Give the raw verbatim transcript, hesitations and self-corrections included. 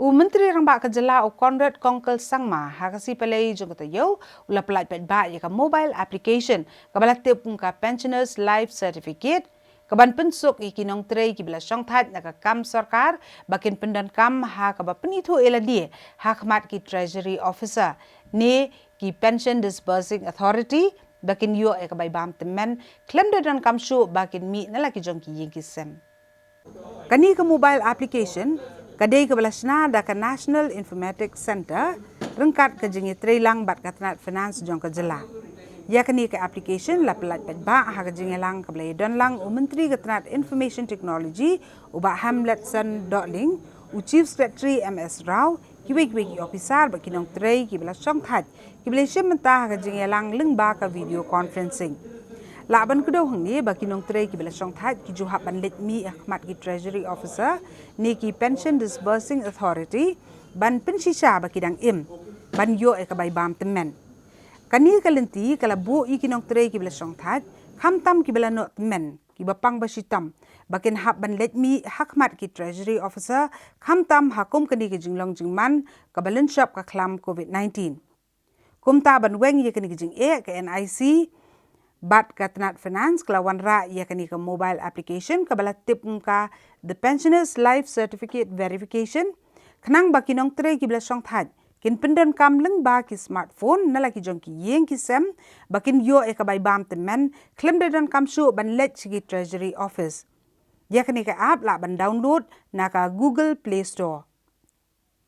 U Myntri Rangbah ka jylla u Conrad Kongkal Sangma ha ka sngi Palei jong ka taïew u la pyllait paidbah ïa ka mobile application kaba la tip kum ka Pensioners Life Certificate, kaban pynsuk ïa ki nongtrei kiba la shongthait na ka kam sorkar ba kin pyndonkam ha kaba pynithuh ïa lade ha khmat ki Treasury Officer ne ki Pension Disbursing Authority ba kin ïoh ïa ka bai bam tymmen khlem da donkam shuh ba kin mih na la ki jong ki ïing ki sem. Kane ka mobile application ka dei kaba la shna da ka National Informatics Centre ryngkat ka jingïatreilang bad ka tnat finance jong ka jylla. Ïa kane ka application la pyllait paidbah ha ka jingïalang kaba la ïadon lang u Myntri ka tnat Information Technology u Bah Hamletson Dohling, u Chief Secretary M S Rao, kiwei kiwei ki ophisar bad ki nongtrei kiba la shongthait kiba la shim bynta ha ka jingïalang lyngba ka video conferencing. Lah ban kdew hangne ba ki nongtrei kiba la shongthait ki ju hap ban leit mih ha khmat ki Treasury Officer ne ki Pension Disbursing Authority ban pynshisha ba ki dang im ban ïoh ïa ka bai bam tymmen. Kane ka lynti ka la buh ïa ki nongtrei kiba la shongthait, khamtam kiba la noh tymmen, kiba pang ba shitom, ba kin hap ban leit mih ha khmat ki Treasury Officer, khamtam ha kum kane ka jinglong jingman kaba lynshop ka khlam COVID nineteen. Kumta ban weng ïa kane ka jingeh, ka N I C bad ka tnat finance ka la wanrah ïa kane ka mobile application kaba la tip kum ka The Pensioners Life Certificate Verification, khnang ba ki nongtrei kiba la shongthait kin pyndonkam lyngba ki smartphone na la ki jong ki ïing ki sem ba kin ïoh ïa ka bai bam tymmen khlem da donkam shuh ban leit sha ki Treasury Office. Ïa kane ka app lah ban download na ka Google Play Store.